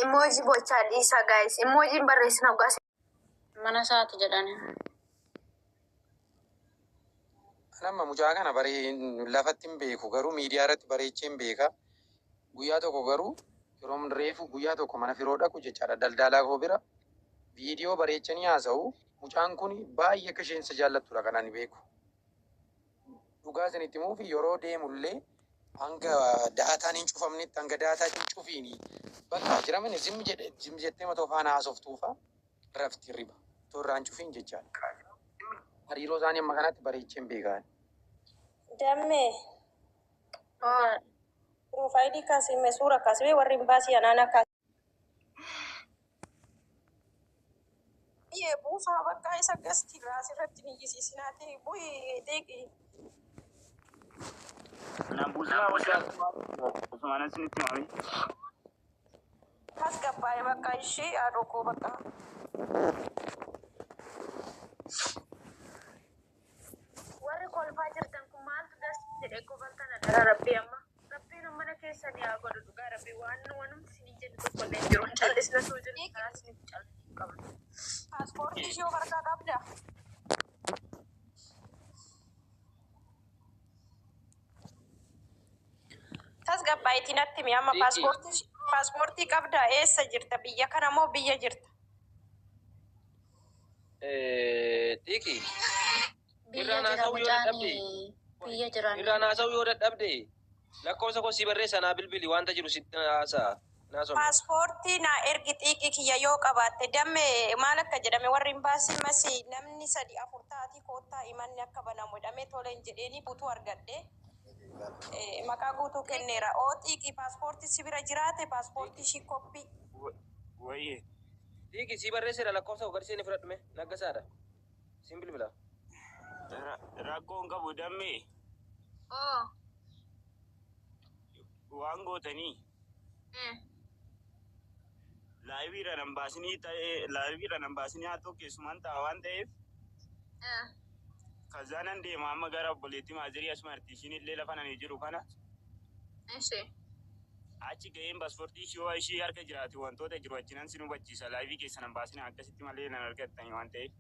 Emoji bochaa dhiisaa guys. Emojiin barreessina dhugaa. Mana isaati jedhani. An amma mucaa kana baree lafatti hin beeku, garuu miidiyaa irratti bareechee hin beeka. Guyyaa tokko garuu yeroon reefu guyyaa tokko mana firoo dhaqu jechaadha, daldaalaa koo bira viidiyoo bareechanii haasa'u. Mucaan kun baay'ee akka isheen isa jaallattudha kan ani beeku. Dhugaa isinitti himuuf, yeroo deemullee hanga daataan hin cufamnetti, hanga daataa hin cufiini bakka jiramani zim jedhe zim jettee matoo faana haasoftuufa rafti riba otoo irraa hin cufiin jechaadha. Hariiroo isaanii amma kanatti bareechee hin beekan. Dammee. Oo. Profile kaasime, suura kaasime, warri hin baasii anaana kaasime. Biyyee buusaa bakka isa gasti raas irratti ni iyyisiisinaati bu'i xiiqi. Naan buusinaa waggaa osuma anan isinitti himame. Tasgabbaa'e bakka ishii haadhoo koo bakka. Warri kolfaa jirtan kun maaltu das jedhee kofaltan? Adara rabbii, amma rabbiin mana keessanii haa godhu. Dhugaa rabbii, waan wanumti isinii jennu tokko illee hin jiru. Callisna suu jiru karaa isinitti callisuu qabna. Paaspoortii ishee of harkaa qabda. Tasgabbaa'eetii natti himi amma. Xiiqii. Paaspoortii qabda? Eessa jirta? Biyya kana moo biyya jirta? Xiiqii. Biyya Irraan jira haasa'uu yoo mucaan. dadhabde, Biyya jiran. irraan haasa'uu yoo dadhabde, lakkoofsa koo si barreessa, naa bilbili, wanta jiru sitti haasa'a. Naasofna. Paaspoortii naa ergi xiiqii kiyya yoo qabaatte. Damme, maal akka jedhame, warri hin baasii masi namni sadi afur ta'atii koottaa imanni akka banamu jedhamee toleen jedheeni guutuu argadhe. Maqaa guutuu kenneera. Oo xiiqii, paaspoortii si bira jiraate paaspoortii ishii koppii. Wayyee. Xiiqii, si barreesseera lakkoofsa koo, gadi seeni fudhadhume, naggasaadha. Siin bilbila. Rakkoon qabu, dammee. Oo. Waan gootanii live irra nan baasinii ta'ee, live irra nan baasinii, haa ta'u, keessumaan ta'a waan ta'eef kazaanan deema amma gara obboleettii maazirii asuma arti, ishiin illee lafa nani jiru kana. Ishi. Achi ga'een paaspoortii ishii yoo ishii harka jiraate wantoota jiru achinan sin hubachiisa. Live keessa nan baasinaa, akkasitti malee nan argattani waan ta'eef.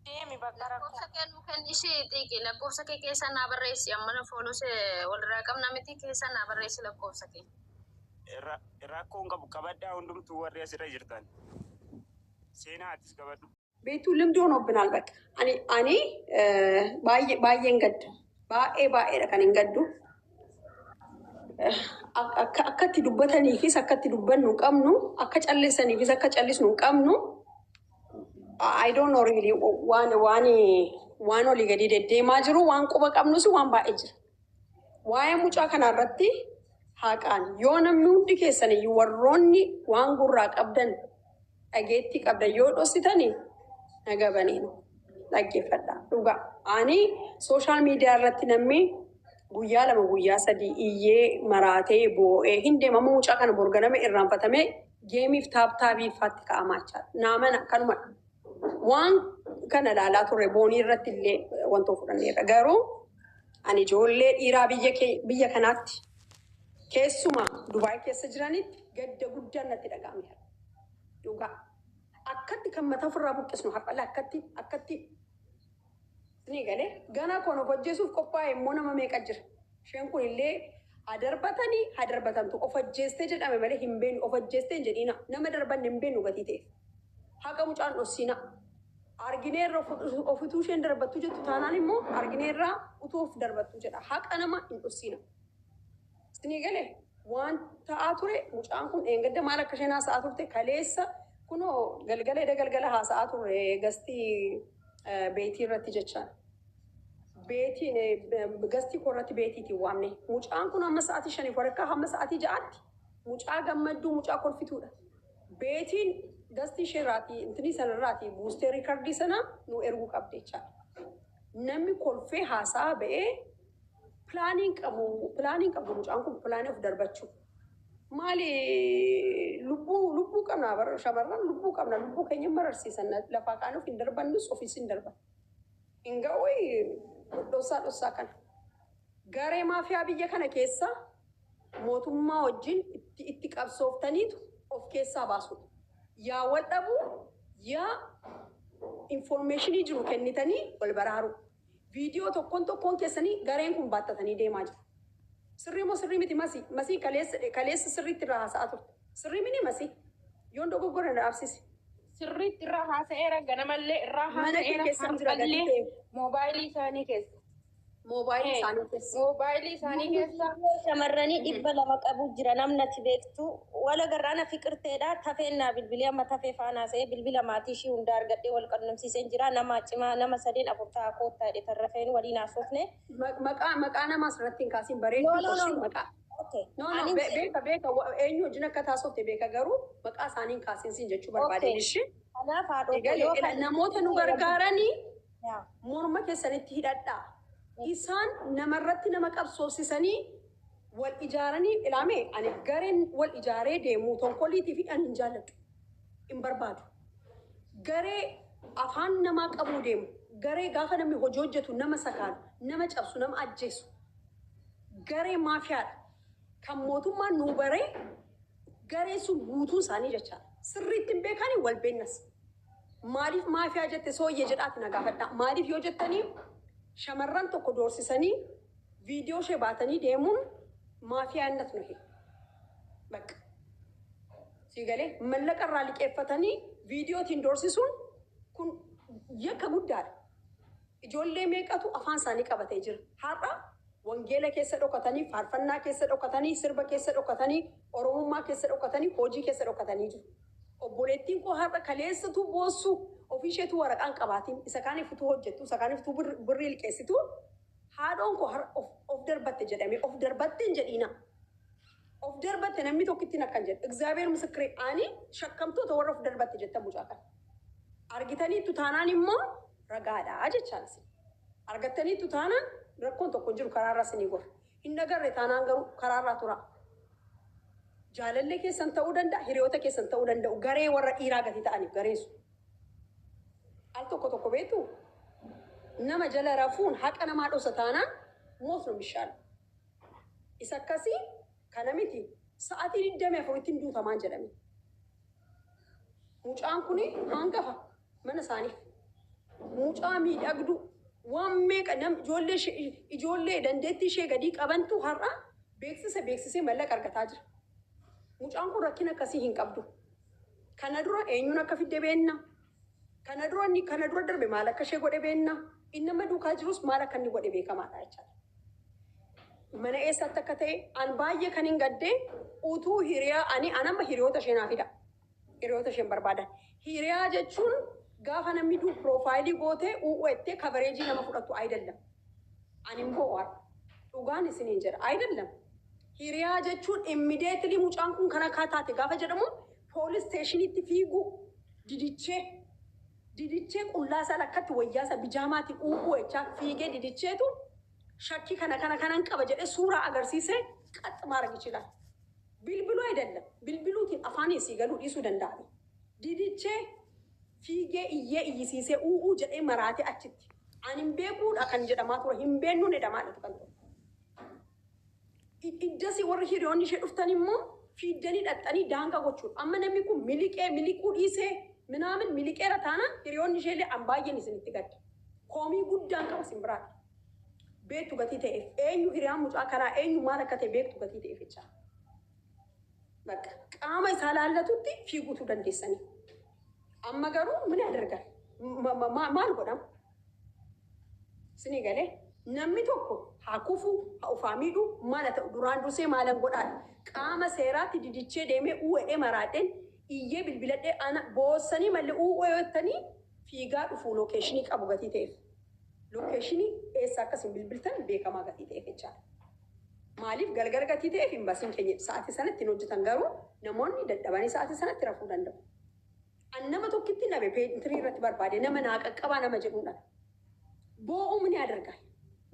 Deemi bakka rakkoo. Lakkoofsa kee nuu kenni ishii xiiqi, lakkoofsa kee keessa naa barreessi. Amma follow walirraa qabna miti, keessa naa barreessi lakkoofsa kee. Rakkoon qabu, qabadhaa hundumtuu warri asirra jirtan. Seenaa, atis qabadhu. ቤቱ ልምድ ሆኖብናል። በቃ ani baay'ee baay'een gadda. Baay'ee baay'eedha kan hin gaddu. Akka akkatti dubbataniifis akkatti dubbannu hin qabnu, akka callisaniifis akka callisnu hin qabnu. I don't know really, waan olii gadi deddeemaa jiru waan quba qabnus waan baay'ee jira. Waa'ee mucaa kanaa irratti haqaan yoo namni hundi keessan iyyuu warroonni waan gurraa qabdan, dhageettii qabdan yoo dhoksitani naga baniinu dhaggeeffadha. Dhugaa ani social media irratti namni guyyaa 2, guyyaa 3 iyyee maraatee boo'ee hin deemamu. Mucaa kana borganame irraanfatamee gameiif tap tapiifaatti ka'amaa jechaadha. Naamana kanumadha. Waan kana ilaalaa turre, boonii irratti illee wantoo fudhanneerra. Garuu ani ijoollee dhiiraa biyya biyya kanaatti, keessumaa Dubaay keessa jiranitti gadda guddaan natti dhaga'ame. Dhugaa. Akkatti kan mataa ofirraa buqqisnu har'ala akkatti ni galee gana koon of ajjeesuuf qophaa'e immoo nama meeqa jira. Isheen kun illee haa darbatanii haa darbatamtu, of ajjeestee jedhame malee hin beenu, of ajjeestee hin jedhina, nama darbanne hin beenu gatii ta'eef. Haqa mucaan dhossina. Argineerra ofituu isheen darbattu jettu taanaan immoo argineerra utuu of darbattu jedha. Haqa nama hin dhossina. Isinii galee waan ta'aa ture, mucaan kun dheengadda maal akka isheen haasa'aa turte, kaleessa kunoo galgala eda galgala haasa'aa turre guestii beetii irratti jechaan. Beetiin guestii koo irratti beetiitiin waamne. Mucaan kun hamma sa'aatii shaniif walakkaa hamma sa'aatii 6tti mucaa gammadduu, mucaa kolfituudha. Beetiin guestii ishee irraatii intinii sanarraatii buustee recordii sana nu erguu qabdi jechaadha. Namni kolfee haasa'aa ba'ee planiin qabu, planiin qabdu mucaan kun planii of darbachuu. Maali, lubbuu qabna bara, shamarran lubbuu qabna, lubbuu keenya mararsiisan, lafaa kaan of hin darbannus, ofis hin darban. Hin ga'u dhossaa dhossaa kana. Garee maafiyaa biyya kana keessa mootummaa wajjin itti qabsooftaniitu of keessaa baasudha. Yaa wal dhabuu, yaa informationii jiru kennitanii wal baraaru. Viidiyoo tokkoon tokkoon keessanii gareen kun baattatanii deemaa jiru. Sirrii moo sirrii miti, Masii? Masii, kaleessa sirriitti irraa haasa'aa turte. Sirrii mini, Masii? Yoon dogoggora na dhaabsisi. Sirriitti irraa haasa'eera, ganamallee irraa Mana kee haasa'eera, keessa jira gatii har'allee ta'e. Moobaayilii isaanii keessa. Moobaayilii isaanii keessa. Moobaayilii isaanii keessa. Shamarranii 200 qabu jira namni ati beektu. Wala garraana fiqirteedha. Tafeen naa bilbilee, amma tafee faanaa sa'ee bilbila maatii ishii hunda argadhee wal qunnamsiiseen jira. Nama cimaa, nama sadeen afur ta'a, koottaa jedhe, tarrafeen waliin haasofne. Maqaa namaa asirratti hin kaasin, bareedduu. No, no, no. Qorsii maqaa. Okay. No, no, Ani beeka, eenyu wajjin akka taasofte beeka, garuu maqaa isaanii hin kaasin siin jechuu barbaadeen ishee. Kanaaf haadhoo Egaa yoo namoota nu gargaaranii Yaa. morma keessanitti hidhadhaa. Isaan namarratti nama qabsoofsisanii wal ijaaranii ilaame. Ani gareen wal ijaaree deemu tonkoliitii fi ani hin jaalladhu. Hin barbaadu. Garee afaan namaa qabuu deemu. Garee gaafa namni hojii hojjetu nama sakaalu, nama cabsu, nama ajjeesu. Garee maafiyaadha. Kan mootummaan nuu baree garee sun guutuun isaanii jechaadha. Sirriitti hin beekanii wal beennas. Maaliif maafiyaa jette sooyyee jedhaati na gaafadha. Maaliif yoo jettanii, shamarran tokko doorsisanii viidiyoo ishee baatanii deemuun maafiyaa innat nuhi. Bakka. Sii galee, mallaqa irraa liqeeffatanii viidiyootiin doorsisuun kun yakka guddaadha. Ijoollee meeqatu afaan isaanii qabatee jira. Har'a wangeela keessa dhokatanii, faarfannaa keessa dhokatanii, sirba keessa dhokatanii, oromummaa keessa dhokatanii, hojii keessa dhokatanii jiru. Obboleettiin koo har'a kaleessatu boossu, ofii isheetu waraqaan qabaatiin isa kaaniif utuu hojjettu, isa kaaniif utuu birrii liqeessitu, haadhoon koo har'a of darbatte jedhame. Of darbatte hin jedhiina. Of darbatte namni tokkittiin akkan jedhu. እግዚአብሔር ምስክሬ, ani shakkamtoota warra of darbatte jettan mucaa kana. Argitaniittu taanaan immoo ragaadhaa jechaan isin. Argattaniittu taanaan rakkoon tokko hin jiru, karaarraa isinii gora. Hin agarre taanaan garuu karaarraa tura. Jaalallee keessan ta'uu danda'a, hiriyoota keessan ta'uu danda'u, garee warra dhiiraa gatii ta'aniif gareen sun. Al tokko tokko beektu, nama jala rafuun haqa namaa dhosa taanaan moot ነው የሚሻለው። Isa akkasii kana miti, sa'aatii 24tti hin duutamaan jedhame. Mucaan kun hangafa mana isaaniif. Mucaa miidhagduu waan meeqa nam ijoollee ijoollee dandeettii ishee gadii qabantu har'a beeksisa beeksisee mallaqa argataa jira. Mucaan kun rakkina akkasii hin qabdu. Kana dura eenyuun akka fidde beenna. Kana dura inni kana dura darbe maal akka ishee godhe beenna. Inni nama duukaa jirus maal akka inni godhe beekamaadha jechaadha. Mana eessatti akka ta'e an baay'ee kan hin gaddee utuu hiriyaa ani anamma hiriyoota ishee naa fida. Hiriyoota isheen barbaadan. Hiriyaa jechuun gaafa namni duu profile gootee u'uu ettee coverage nama fudhattu አይደለም. Ani hin bo'u, dhugaan isiniin jedha, አይደለም. Hiriyaa jechuun immediately mucaan kun kana akka taate gaafa jedhamu police stationitti fiigu, didichee didichee, qullaa isaa lakkatti wayyaa bijaamaatiin u'uu jechaa fiigee didicheetu shakkii kana kana kanan qaba jedhee suuraa agarsiisee qax ማድረግ ይችላል። Bilbiluu አይደለም. Bilbiluutiin afaan isii galuu dhiisuu danda'a. Didichee fiigee iyyee iyyisiisee u'uu jedhee maraatee achitti. Ani hin beekuudha kan jedhamaa ture, hin beennuun jedhamaadha kan ture. Iddasi warri hiriyoonni ishee dhuftan immoo fiiddanii dhaxxanii daangaa gochuudha. Amma namni kun miliqee miliquu dhiisee ምናምን miliqeera taanaan hiriyoonni ishee illee an baay'een isinitti gadda. Koomii guddaan qaba isin biraadha. Beektu gatii ta'eef, eenyu hiriyaan mucaa kanaa, eenyu maal akka ta'e beektu gatii ta'eef jecha. Bakka qaama isaa laallatutti fiiguutu dandeessanii. Amma garuu ምን ያደርጋል? Maal godhama? Isinii galee, namni tokko haa kufu, haa ufaa miidhu, maal haa ta'u, duraan dursee maalan godhaadha. Qaama seeraatti didichee deemee uwwedhee maraadheen iyyee bilbiladhee ana boossanii malee uwwee jettanii fiigaa dhufu location qabu gatii ta'eef. Location eessa akkasin bilbiltan beekamaa gatii ta'eef jechaadha. Maaliif galgala gatii ta'eef hin basiin keenya sa'aatii sanatti hin hojjetan, garuu namoonni dadhabanii sa'aatii sanatti rafuu danda'u. An nama tokkitti nabe peentirii irratti barbaade nama naa qaqqabaa nama jedhuudha. Boo'uu ምን ያደርጋል?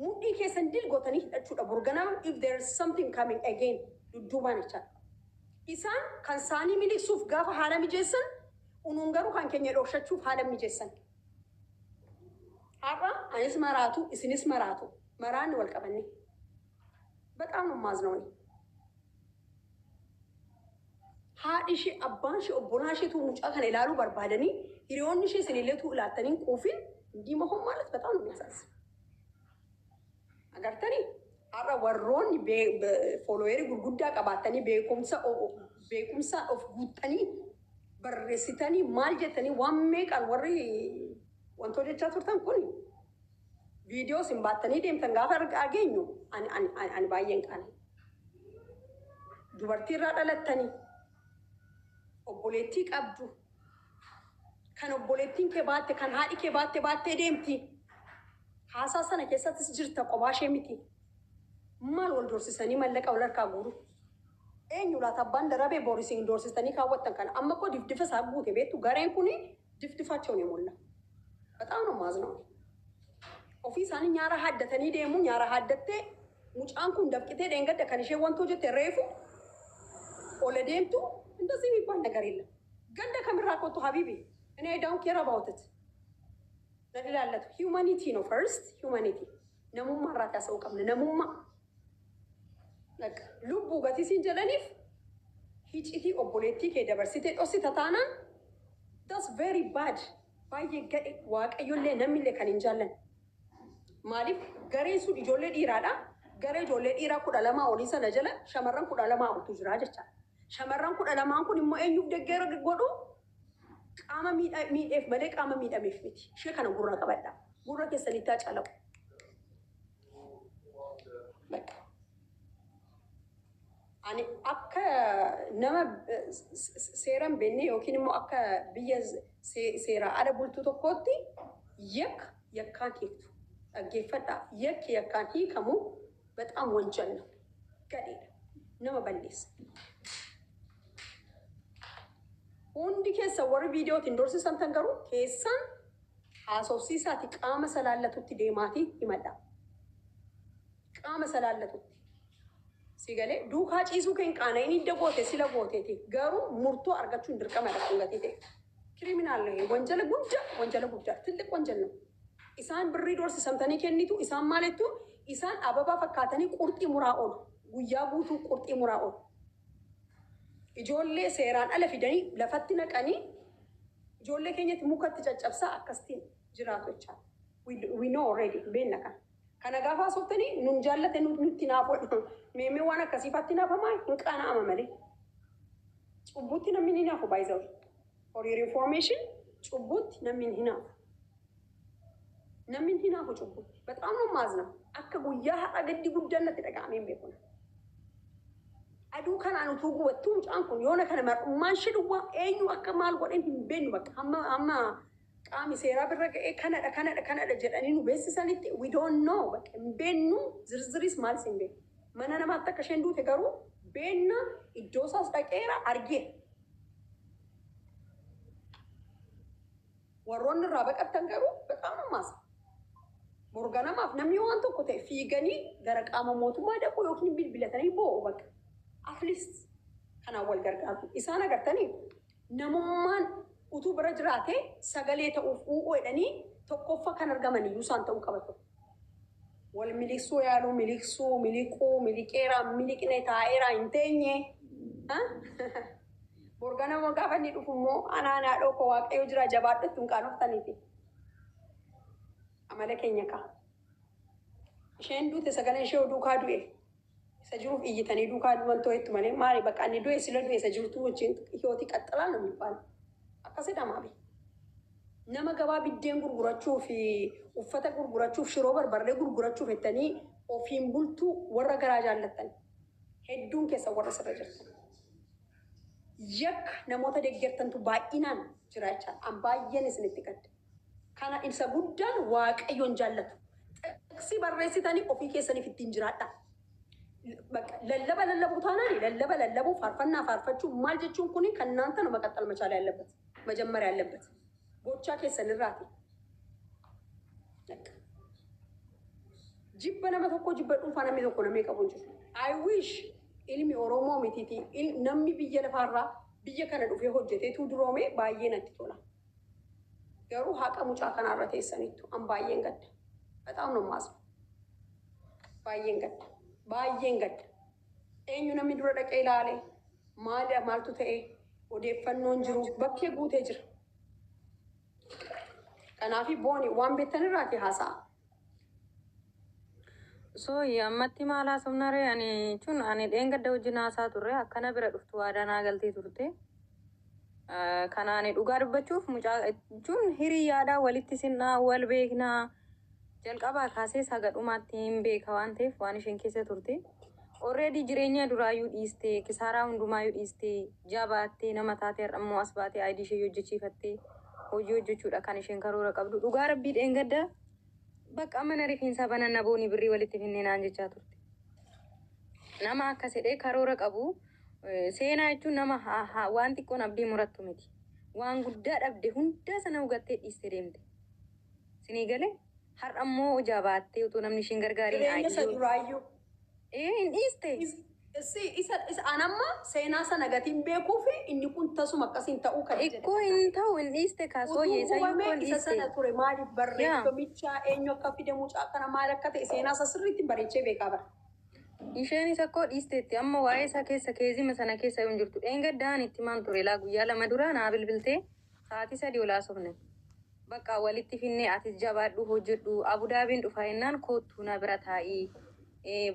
Mudhii keessan dil gootanii hidhachuudha. Burganama if there is something coming again dudduubaan jechaadha. Isaan kan isaanii miliqsuuf gaafa haala mijeessan, unuun garuu kan keenya dhokshachuuf haala mijeessan. Har'a anis maraatu, isinis maraatu, maraanni wal qabanne. በጣም ነው የማዝነው እኔ። Haadhi ishee, abbaan ishee, obbolaan isheetu mucaa kana ilaaluu barbaadanii, hiriyoonni ishee isinilleetu ilaaltanii hin quufin እንዲህ መሆን ማለት በጣም ነው የሚያሳዝን። Agartanii, har'a warroonni followerii gurguddaa qabaatanii, beekumsa of guuttanii barreessitanii, maal jettanii, waan meeqaan warri wantoota jechaa turtan kun viidiyoo isin baattanii deemtan gaafa argeenyu ani baay'een qaana. Dubartii irraa dhalattanii obboleettii qabdu, kan obboleettiin kee baatte, kan haadhi kee baatte baattee deemti. Haasaa sana keessattis jirta, qobaa ishee miti. Maal wal doorsisanii mallaqa wal harkaa guuru? Eenyu laata abbaan darabee boorisiin doorsistanii kaawwattan kana? Amma koo difdifa isaa guute beektu, gareen kuni difdifaቸውን የሞላ። በጣም ነው የማዝነው። Ofii isaanii nyaara haaddatanii deemu, nyaara haaddattee mucaan kun dafqitee dheengadda kan ishee wantoo jette reefu ola deemtu እንደዚህ የሚባል ነገር የለም። Ganda kamirraa kottu habibi, እኔ I don't care about it. Nan ilaallatu. Humanity ነው first, humanity. Namummaa irraa taasisuu qabna, namummaa. Lubbuu gatii siin jedhaniif hicitii obboleettii kee dabarsitee dhoksita taanaan, that's very bad. Baay'ee gadhe, waaqayyollee namnillee kan hin jaallanne. Maaliif gareen sun ijoollee dhiiraadha. Garee ijoollee dhiiraa 12 olii sana jala shamarran 12 oltu jira jechaadha. Shamarran 12n kun immoo eenyuuf deeggarsa godhu? Qaama miidheef malee qaama miidhameef miti. Ishee kana gurra qabadha. Gurra keessanitti haa calaqu. Bakka. Ani akka nama seeraan beekne yookiin immoo akka biyya seeraa ala bultuu tokkootti, yakka yakkaan hiiktu. Dhaggeeffadhaa. Yakki yakkaan hiikamu በጣም ወንጀል ነው። Gadheedha. Nama balleessa. Hundi keessa warri viidiyootiin dorsisan tan garuu keessaan haasofsiisaati, qaama salaallatutti deemaatii himadha. Qaama salaallatutti. Si galee, duukaa ciisuu keen qaana'in hidda goote sila gooteeti, garuu murtoo argachuun dirqama kun gatii ta'e. Criminal ነው፣ ወንጀል guddaa, ወንጀል guddaa, ትልቅ ወንጀል ነው። Isaan birrii dorsisamtanii kennitu, isaan maalittu, isaan ababaa fakkaatanii qurxii muraa oolu. Guyyaa guutuu qurxii muraa oolu. Ijoollee seeraan ala fidanii lafatti naqanii ijoollee keenyatti mukatti caccabsaa akkasitiin jiraatu jechaadha. We know already, beekna kana. Kana gaafa haasooftanii nun jaallate, nutti naafo, meemee waan akkasiifaatti naafamaa hin qaana'ama malee. Cubbutti namni ni naafu, by the way. For your information, cubbutti namni hin naafu. Namni hin naafu cubbutti. በጣም ነው የማዝነው. Akka guyyaa har'a gaddi guddaan natti dhaga'amee hin beeku. Aduu kanaan utuu gubattuu mucaan kun yoona kana mar'ummaan ishee duwwaa eenyu akka maal godhan hin beeknu. Bakka amma qaami seeraa bira ga'ee kanadha, kanadha, kanadha jedhanii nu beeksisanitti we don't know, bakka hin beeknu, zirziris maalis hin beeknu. Mana namaatti akka isheen duute garuu beenna, iddoo isaas dhaqeera, argee. Warroonni irraa baqattan garuu በጣም ነው የማዝነው. Morganamaaf namni waan tokko ta'e fiiganii gara qaama mootummaa dhaqu yookiin bilbilatanii boo'u bakka. At least kanaan wal gargaaru. Isaan agartanii, namummaan utuu bira jiraate sagalee ta'uuf u'uu jedhanii tokkoffaa kan argaman iyyuu isaan ta'uu qabatu. Wal miliqsuu yaaluu, miliqsuu, miliquu, miliqeera, miliqne, taa'eera, hin teenye. Borganama gaafa inni dhufu immoo anaan haadhoo koo, waaqayyo jira, jabaadhu, ittiin qaanoftaniiti. Amala keenya ka'a. Isheen duute, sagaleen ishee duukaa du'e. Isa jiruuf iyyitanii duukaa wantoo jettu malee maali, bakka inni du'e sila du'e, isa jirtu wajjin hiyooti qaxxalaa ነው የሚባለው. Akkasidha maabi. Nama gabaa biddeen gurgurachuu fi uffata gurgurachuuf, shiroo barbarree gurgurachuuf jettanii ofiin bultuu warra garaa jaallattan hedduun keessa warra sirra jirtan. Yakka namoota deeggartantu baay'inaan jira jechaadha. An baay'een isinitti gadda. Kana isa guddaan waaqayyoon jaallatu. Xaqsii barreessitanii ofii keessaniif ittiin jiraadha. Bakka lallaba lallabuu taanaan lallaba lallabuu, faarfannaa faarfachuu, maal jechuun kuni ከእናንተ ነው መቀጠል መቻል ያለበት፣ መጀመር ያለበት gochaa keessan irraati. Bakka. Jibba nama tokko, jibba dhuunfaa namni tokko namni qabu hin jiru. I wish ilmi Oromoo mitiiti, namni biyya lafaarraa biyya kana dhufee hojjeteetu duroome baay'ee natti tola. Garuu haqa mucaa kanaarra teessanittu an baay'een gadda. በጣም ነው የማዝነው. Baay'een gadda. Baay'een gadda. Eenyu namni dura dhaqee ilaale? Maali maaltu ta'e? Odeeffannoon jiru bakkee guutee jira. Kanaaf booni waan beektan irraati haasa'a. So ammatti maal haasofna ree? Ani jechuun ani dheengadda wajjin haasaa turre, akkana bira dhuftu waadaa naa galtee turte. Kana ani dhugaa dubbachuuf mucaa jechuun hiriyyaadhaa, walitti sinnaa, wal beeknaa, jalqabaa kaasee saga dhumaatti hin beeka waan ta'eef waan isheen keessa turte. Already jireenya duraayyuu dhiistee, kisaaraa hundumaayyuu dhiistee, jabaattee nama taatee, har'a immoo as baatee ID ishee hojjechiifattee hojii hojjechuudha kan isheen karoora qabdu. Dhugaa rabbii dheengadda bakka mana rifeensaa bananna boonii, birrii walitti finnee naan jechaa turte. Nama akkas jedhee karoora qabu, seenaa jechuun nama waan xiqqoon abdii murattu miti. Waan guddaa dhabde hunda sana hugattee dhiiste deemte. Sinii galee har'a immoo jabaattee utuu namni isheen gargaariin Jireenya isa duraayyuu. Ee, hin dhiiste. Isa anamma seenaa sana gatiin beekuu fi inni kun tasuma akkasiin ta'uu kan jedhe. Ikkoo hin ta'u, hin dhiiste kaasoo Utuu yeesayyuu gubamee koo hin isa dhiiste. sana ture maaliif barreeffamichaa eenyu akka fide, mucaa kana maal akka ta'e seenaa isa sirriitti bareechee beekaa bara. Isheenis akkoo dhiisteetti amma waa'ee isaa keessa keezima sana keessa hin jirtu. Dheengaddaan itti maan ture laa, guyyaa 2 dura naa bilbiltee sa'aatii 3 ol haasofne. Bakka walitti finnee, atis jabaadhu, hojjedhu, Abudaabiin dhufaa jennaan koottuu na bira taa'ii.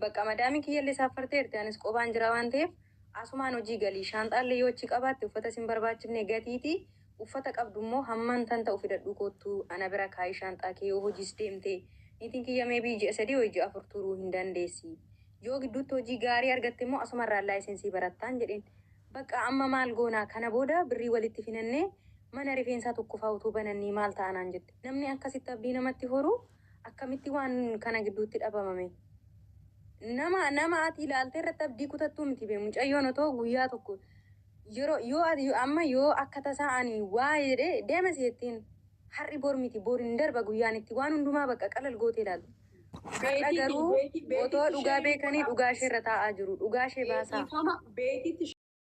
Bakka madaamii kiyyallee saaffarteerti, anis qobaan jira waan ta'eef asumaan hojii galii, shaanxaallee yoo achi qabaatte uffata sin barbaachifne gatiiti, uffata qabdu immoo hamman tan ta'u fidadhu, koottuu ana bira kaa'ii shaanxaa kee yoo hojiis deemte, niitiin kiyya maybe ji'a 3 hojii ji'a 4 turuu hin dandeessi. Yoo gidduutti hojii gaarii argatte immoo asumarraa laayisensii barattaan jedheen. Bakka amma maal goonaa, kana booda birrii walitti finannee mana rifeensaa tokko fa'aa utuu banannee maal ta'anaan jette. Namni akkasitti abdii namatti horu akkamitti waan kana gidduutti dhabamame? Nama ati ilaaltee irratti abdii kutattuu miti bee mucayyoon. Otoo guyyaa tokko yeroo yoo ati amma yoo akka tasaa ani waa jedhee deema jettiin, har'i bor miti, bor hin darba, guyyaan itti waan hundumaa bakka qalal gootee ilaaltu. Har'a garuu otoo dhugaa beekanii dhugaa ishee irra taa'aa jiru. Dhugaa ishee baasaa. Beetiitti.